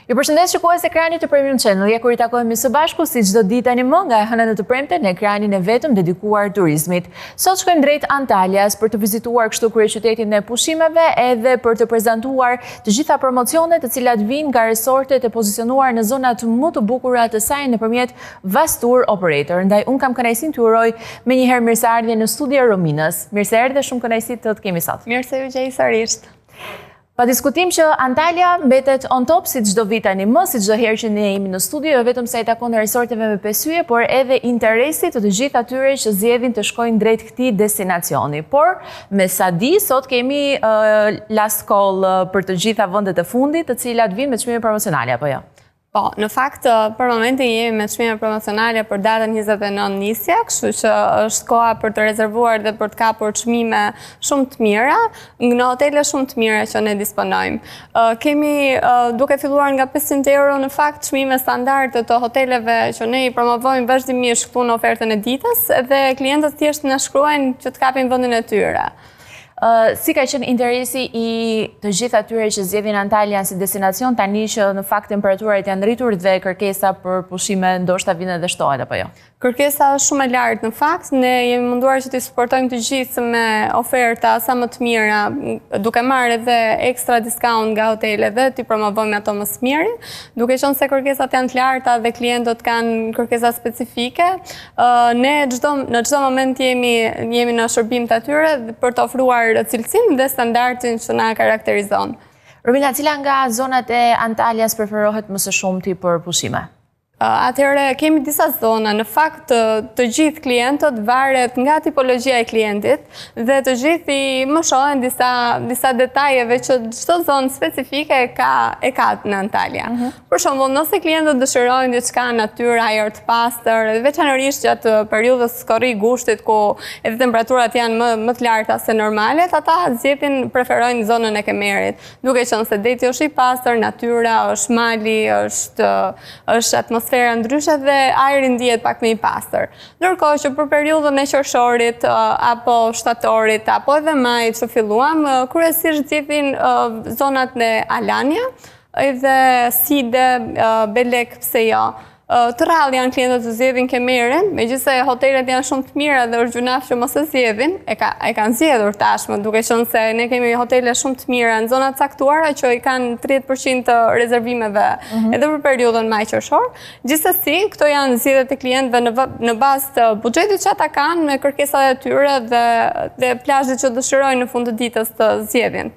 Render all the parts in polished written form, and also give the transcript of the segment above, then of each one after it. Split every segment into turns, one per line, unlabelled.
Ju përshëndes shikues të ekranit të Premium Channel. Ja ku ritakohemi së bashku si çdo ditë tani më nga e hëna në të premte në ekranin e vetëm dedikuar turizmit. Sot shkojmë drejt Antalias për të vizituar kështu kryeqytetin e pushimeve edhe për të prezantuar të gjitha promocionet të cilat vijnë nga resortet e pozicionuar në zonat më të bukura të saj nëpërmjet Vas Tour Operator. Ndaj unë kam kënaqësinë t'ju uroj menjëherë mirëseardhjen në studio Rominës. Mirë se erdhe, shumë kënaqësi të të kemi sot.
Mirë se ju gjej sërisht.
Pa diskutim që Antalya mbetet on top si çdo vit tani më, si çdo herë që ne jemi në studio, jo vetëm sa i takon resorteve me 5 yje, por edhe interesit të të gjithë atyre që zgjedhin të shkojnë drejt këtij destinacioni. Por, me sa di, sot kemi uh, last call për të gjitha vendet e fundit, të cilat vijnë me çmime promocionale apo jo?
Po, në fakt, për momentin jemi me çmime promocionale për datën 29 nisja, kështu që është koha për të rezervuar dhe për të kapur çmime shumë të mira, në hotele shumë të mira që ne disponojmë. Kemi duke filluar nga 500 euro në fakt çmime standarde të hoteleve që ne i promovojmë vazhdimisht këtu në ofertën e ditës dhe klientët thjesht na shkruajnë që të kapin vendin e tyre.
Si ka qenë interesi i të gjithë atyre që zgjedhin Antalian si destinacion tani që në fakt temperaturat janë rritur dhe kërkesa për pushime ndoshta vjen edhe shtohet apo jo?
Kërkesa është shumë e lartë në fakt, ne jemi munduar që t'i suportojmë të gjithë me oferta sa më të mira, duke marrë edhe ekstra discount nga hotelet dhe t'i promovojmë ato më së miri, duke qenë se kërkesat janë të larta dhe klientët kanë kërkesa specifike, Ne çdo në çdo moment jemi jemi në shërbim të atyre për të ofruar cilësinë dhe standardin që na karakterizon.
Romina, cila nga zonat e Antalias preferohet më së shumti për pushime?
Atëherë kemi disa zona, në fakt të gjithë klientët varet nga tipologjia e klientit dhe të gjithë i mëshohen disa disa detajeve që çdo zonë specifike e ka e ka në Antalya. Mm -hmm. Për shembull, nëse klientët dëshirojnë diçka natyrë, ajër të pastër, dhe veçanërisht gjatë periudhës korrik gushtit ku edhe temperaturat janë më më të larta se normalet, ata zgjedhin preferojnë zonën e Kemerit, duke qenë se deti është i pastër, natyra është mali, është është atmosfera ndryshe dhe ajri ndihet pak më i pastër. Ndërkohë që për periudhën e qershorit apo shtatorit apo edhe majit që filluam, kryesisht zgjedhin zonat në Alanya, Edhe Side, Belek, pse jo. Të rrallë janë klientët që zgjedhin Kemerin, megjithëse hotelet janë shumë të mira dhe është gjynah që mos e zgjedhin, e, ka, e kanë zgjedhur tashmë, duke qenë se ne kemi hotele shumë të mira në zona të caktuara që i kanë 30% të rezervimeve mm -hmm. edhe për periudhën maj-qershor. Gjithsesi, këto janë zgjedhjet e klientëve në, në bazë të buxhetit që ata kanë me kërkesat e tyre dhe, dhe plazhit që dëshirojnë në fund të ditës të zgjedhin.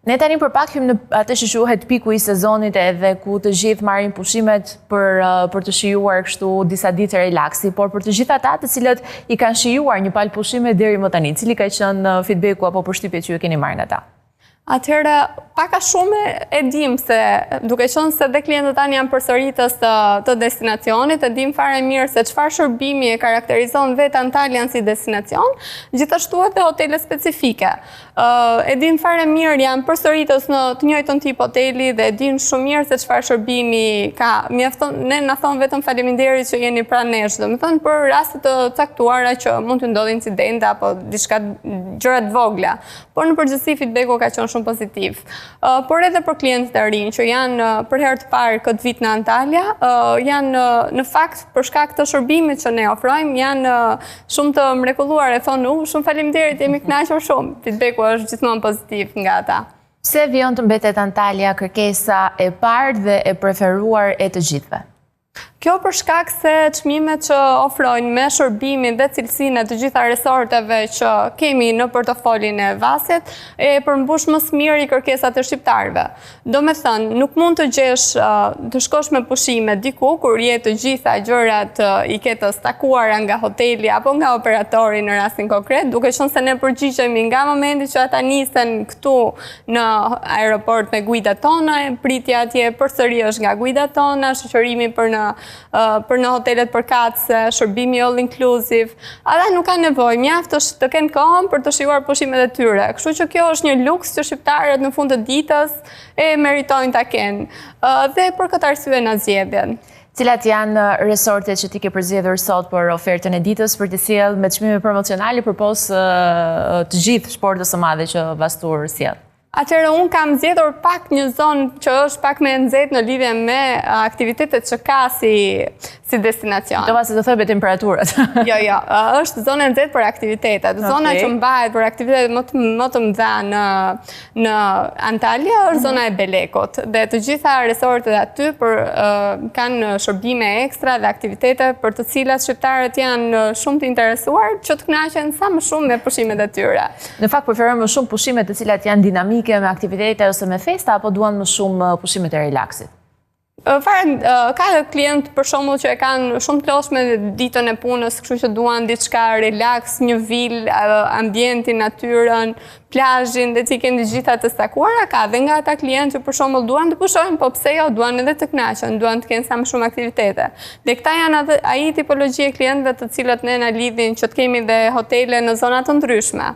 Ne tani për pak hyjmë në atë që quhet piku i sezonit edhe ku të gjithë marrin pushimet për uh, për të shijuar kështu disa ditë relaksi, por për të gjithë ata të cilët i kanë shijuar një palë pushime deri më tani, cili ka qenë uh, feedbacku apo përshtypjet që ju keni marrë nga ta?
Atëherë, pak a shumë e dim se, duke qenë se dhe klientët tanë janë përsëritës të, të destinacionit, e dim fare mirë se çfarë shërbimi e karakterizon vetë Antalian si destinacion, gjithashtu edhe hotele specifike. E din fare mirë, janë përsëritës në të njëjtën tip hoteli dhe e din shumë mirë se çfarë shërbimi ka. Mjafton, ne na thonë vetëm faleminderit që jeni pranë nesh, domethënë për raste të caktuara që mund të ndodhin incidente apo diçka gjëra të vogla. Por në përgjithësi feedbacku ka qenë shumë pozitiv. Por edhe për klientët e rinj që janë për herë të parë këtë vit në Antalya, janë në fakt për shkak të shërbimit që ne ofrojmë, janë Shumë të mrekulluar e thonë, u, shumë faleminderit, jemi kënaqur shumë. Feedbacku është gjithmonë pozitiv nga ata.
Pse vijon të mbetet Antalya kërkesa e parë dhe e preferuar e të gjithëve?
Kjo për shkak se çmimet që ofrojnë me shërbimin dhe cilësinë e të gjitha resorteve që kemi në portofolin e Vasit, e përmbush më së miri kërkesat e shqiptarëve. Domethënë, nuk mund të gjesh, të shkosh me pushime diku, kur je të gjitha gjërat i ke të stakuara nga hoteli apo nga operatori në rastin konkret, duke qenë se ne përgjigjemi nga momenti që ata nisen këtu në aeroport me guidat tona, pritja atje përsëri është nga guidat tona, shoqërimi për në për në hotelet përkatëse, shërbimi all inclusive. Ata nuk kanë nevojë, mjaft është të kenë kohën për të shijuar pushimet e tyre. Kështu që kjo është një luks që shqiptarët në fund të ditës e meritojnë ta kenë. Dhe për këtë arsye na zgjedhin.
Cilat janë resortet që ti ke përzgjedhur sot për ofertën e ditës për të sjellë me çmime promocionale përpos të gjithë shportës së madhe që Vastur sjell?
Atëherë unë kam zgjedhur pak një zonë që është pak më e nxehtë në lidhje me aktivitetet që ka si, si destinacion.
Do se do thoje me temperaturat.
jo, jo, është zonë e nxehtë për aktivitetet. Zona që mbahet për aktivitetet më të, më të mëdha në, në Antalya është mhm. zona e Belekut. Dhe të gjitha resortet aty për, kanë shërbime ekstra dhe aktivitete për të cilat shqiptarët janë shumë të interesuar që të kënaqen sa më shumë me pushimet e tyre.
Në fakt preferojnë më shumë pushimet të cilat janë dinamike me aktivitete ose me festa apo duan më shumë pushimet e relaksit?
Fare, ka edhe klientë për shembull që e kanë shumë të lodhshme ditën e punës, kështu që duan diçka relax, një vilë, ambientin, natyrën, plazhin dhe t'i kenë të gjitha të stakuara, ka dhe nga ata klientë që për shembull duan të pushojnë, po pse jo, duan edhe të kënaqen, duan të kenë sa më shumë aktivitete. Dhe këta janë atë, ai tipologji e klientëve të cilët ne na lidhin që të kemi dhe hotele në zona të ndryshme.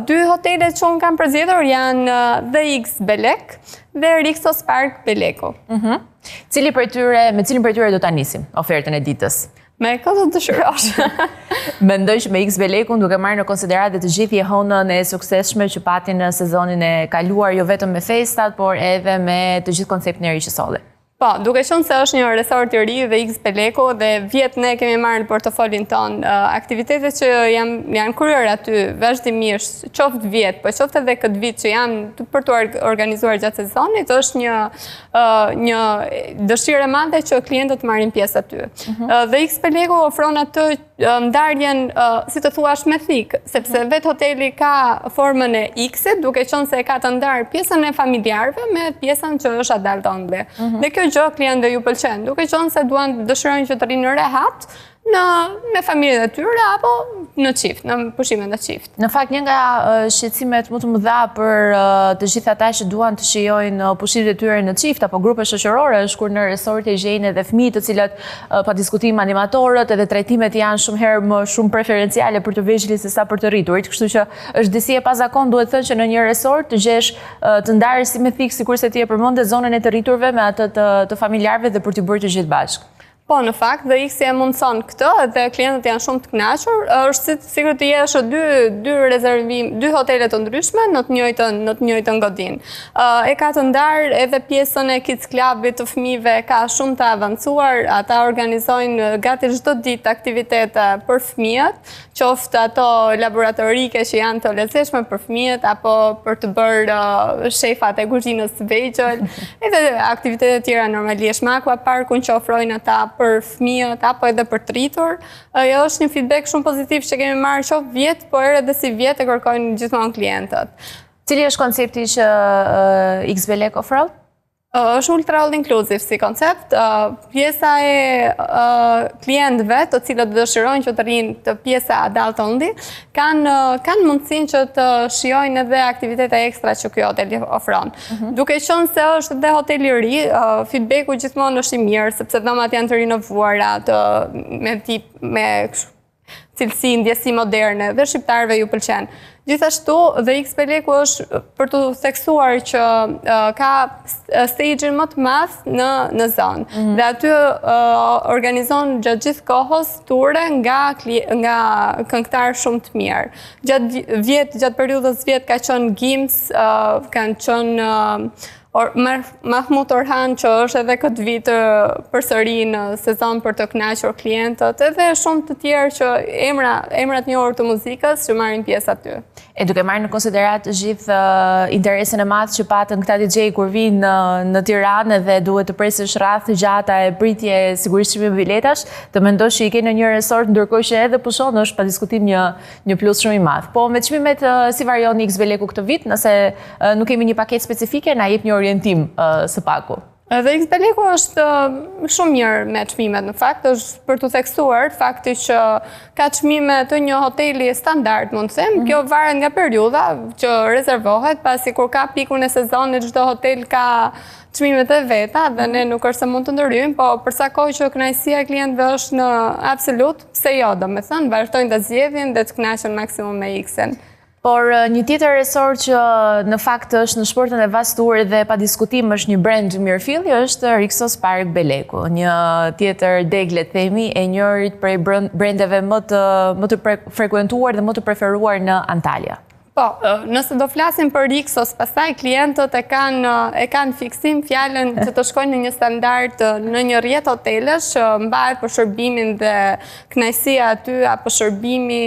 Dy hotelet që unë kam përzgjedhur janë The X Belek dhe Rixos Park Beleku.
Mhm. Cili prej tyre, me cilin prej tyre do ta nisim ofertën e ditës?
Me kë të dëshirosh.
Mendoj që me X Belekun duke marrë në konsideratë dhe të gjithë jehonën e suksesshme që pati në sezonin e kaluar, jo vetëm me festat, por edhe me të gjithë konceptin e ri që solli.
Po, duke qenë se është një resort i ri dhe X Beleku dhe vjet ne kemi marrë në portofolin tonë aktivitetet që janë janë kryer aty vazhdimisht, qoftë vjet, po qoftë edhe këtë vit që janë për t'u organizuar gjatë sezonit, është një një dëshirë e madhe që klientët të marrin pjesë aty. Mhm. Dhe X Beleku ofron atë ndarjen, si të thuash, me thikë, sepse mhm. vetë hoteli ka formën e X-it, duke qenë se e ka të ndarë pjesën e familjarëve me pjesën që është adult only. Mhm. Dhe kjo gjë klientëve ju pëlqen, duke qenë se duan dëshirojnë që të rrinë rehat në me familjet e tyre apo në çift, në pushime në
çift. Në fakt një nga shqetësimet më të mëdha për të gjithë ata që duan të shijojnë pushimet e tyre në çift apo grupe shoqërore është kur në resorte gjejnë edhe fëmijë të cilët Pa diskutim animatorët edhe trajtimet janë shumë herë më shumë preferenciale për të vegjlit se sa për të rriturit, kështu që është disi e pazakontë duhet thënë që në një resort të gjesh të ndarë si me thikë sikurse ti e përmende zonën e të rriturve me atë të, të familjarëve dhe për t'i bërë të gjithë
bashkë. Po, në fakt, dhe X-i e mundëson këtë dhe klientët janë shumë të kënaqur. Është si sikur të jesh dy dy rezervim, dy hotele të ndryshme në të njëjtën në të njëjtën godinë. E ka të ndarë edhe pjesën e Kids Clubit të fëmijëve, ka shumë të avancuar, ata organizojnë gati çdo ditë aktivitete për fëmijët, qoftë ato laboratorike që janë të lezetshme për fëmijët apo për të bërë shefat e kuzhinës së vegjël, edhe aktivitete tjera normalisht me aqua parkun që ofrojnë ata për fëmijët apo edhe për të rritur. Ajo është një feedback shumë pozitiv që kemi marrë qoftë vjet, por edhe sivjet e kërkojnë gjithmonë klientët.
Cili është koncepti që X Belek ofron?
Është ultra all inclusive si koncept. Pjesa e klientëve, të cilët dëshirojnë që të rrinë të pjesa adult only, kanë kanë mundësinë që të shijojnë edhe aktivitete ekstra që ky hotel ofron. Mhm. Duke qenë se është dhe hotel i ri, feedbacku gjithmonë është i mirë sepse dhomat janë të rinovuara, të me tip me cilësi, ndjesi moderne dhe shqiptarëve ju pëlqen. Gjithashtu, dhe X Beleku është për të theksuar që ka stage-in më të madh në, në zonë. Mm -hmm. Dhe aty organizon gjatë gjithë kohës ture nga, nga këngëtarë shumë të mirë. Gjatë vjet, gjatë periudhës vjet ka qenë Gims, kanë qenë Mahmut Orhan që është edhe këtë vit përsëri në sezon për të kënaqur klientët, edhe shumë të tjerë që emra emra të njohur të muzikës që marrin pjesë
aty. E duke marrë në konsideratë gjithë interesin e madh që patën këta DJ kur vijnë në, në Tiranë dhe duhet të presësh radhë të gjata e pritje sigurisht çmim biletash, të mendosh që i ke në një resort ndërkohë që edhe pushon është padiskutim një një plus shumë i madh. Po me çmimet si varion X Beleku këtë vit, nëse nuk kemi një paketë specifike, na jep një orientim së
paku. Edhe X Beleku është shumë mirë me çmimet, në fakt, është për t'u theksuar fakti që ka çmime të një hoteli standard, mund të them, mhm. kjo varet nga periudha që rezervohet, pasi kur ka pikun e sezonit, çdo hotel ka çmimet e veta dhe ne mhm. nuk është se mund të ndërhyjmë, po për sa kohë që kënaqësia e klientëve është në absolut, pse jo, domethënë, vazhdojnë të zgjedhin dhe të kënaqen maksimum me X-in.
Por një tjetër resort që në fakt është në shportën e vasturit dhe pa diskutim është një brand mirëfilli është Rixos Park Beleku, një tjetër degë le të themi e njërit prej brendeve më të më të frekuentuar dhe më të preferuar në Antalya.
Po, nëse do flasim për Rixos, pastaj klientët e kanë e kanë fiksim fjalën që të shkojnë në një standard në një rrjet hotelesh që mbahet për shërbimin dhe kënaqësia aty apo shërbimi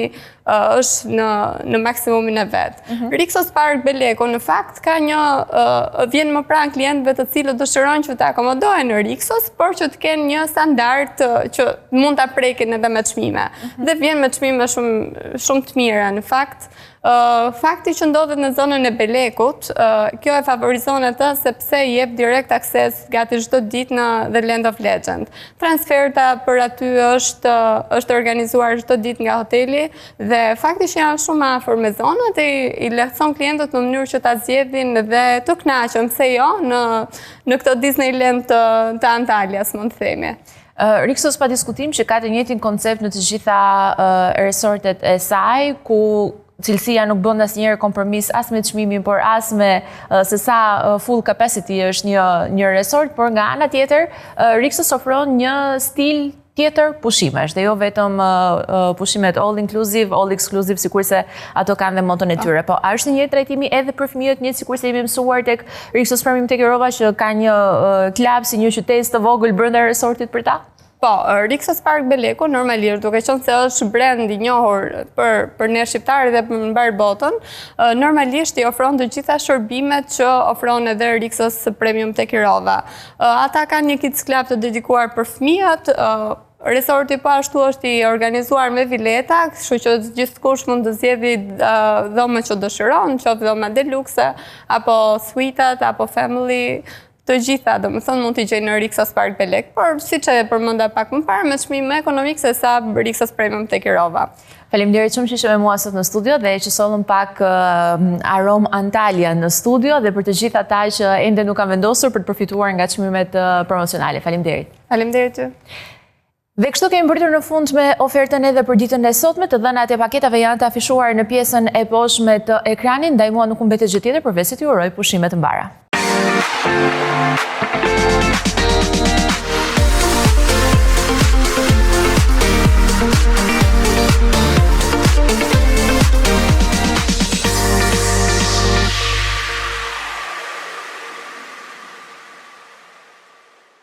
është në në maksimumin e vet. Mhm. Rixos Park Beleku në fakt ka një vjen më pranë klientëve të cilët dëshirojnë që të akomodohen në Rixos, por që të kenë një standard që mund ta prekin edhe me çmime. Mhm. Dhe vjen me çmime shumë shumë të mira në fakt. Fakti që ndodhet në zonën e Belekut, kjo e favorizon atë sepse i jep direkt akses gati çdo ditë në The Land of Legend. Transferta për aty është është organizuar çdo ditë nga hoteli dhe fakti që janë shumë afër me zonat i, i lehtëson klientët në mënyrë që ta zgjedhin dhe të kënaqen, pse jo, në në këtë Disneyland të, të Antalias, mund të themi.
Rixos pa diskutim që ka të njëjtin koncept në të gjitha resortet e saj, ku cilësia nuk bën asnjëherë kompromis as me çmimin, por as me se sa full capacity është një një resort, por nga ana tjetër Rixos ofron një stil tjetër pushimesh dhe jo vetëm pushimet all inclusive, all exclusive, sikurse ato kanë dhe moton e tyre. Po, a është një trajtimi edhe për fëmijët njëjtë sikurse jemi mësuar tek Rixos Premium Tekirova që ka një club si një qytezë të vogël brenda resortit për ta?
Po, Rixos Park Beleku normalisht duke qenë se është brand i njohur për për ne shqiptarët dhe për mbarë botën, normalisht i ofron të gjitha shërbimet që ofron edhe Rixos Premium Tekirova. Ata kanë një kids club të dedikuar për fëmijët, Resorti po ashtu është i organizuar me vileta, kështu që gjithkush mund të zgjedhë dhomën që dëshiron, qoftë dhoma deluxe, apo suitat, apo family, të gjitha, domethënë, mund t'i gjejnë në Rixos Park Belek, por siç e përmenda pak më parë, me çmim më ekonomik se sa Rixos Premium Tekirova.
Faleminderit shumë që ishe me mua sot në studio dhe që sollëm pak aromë Antalya në studio dhe për të gjithë ata që ende nuk kanë vendosur për të përfituar nga çmimet promocionale. Faleminderit.
Faleminderit ty.
Dhe kështu kemi mbërritur në fund me ofertën edhe për ditën e sotme, të dhënat e paketave janë të afishuar në pjesën e poshtme të ekranit, ndaj mua nuk më mbetet gjë tjetër përveç se t'ju uroj pushime të mbara.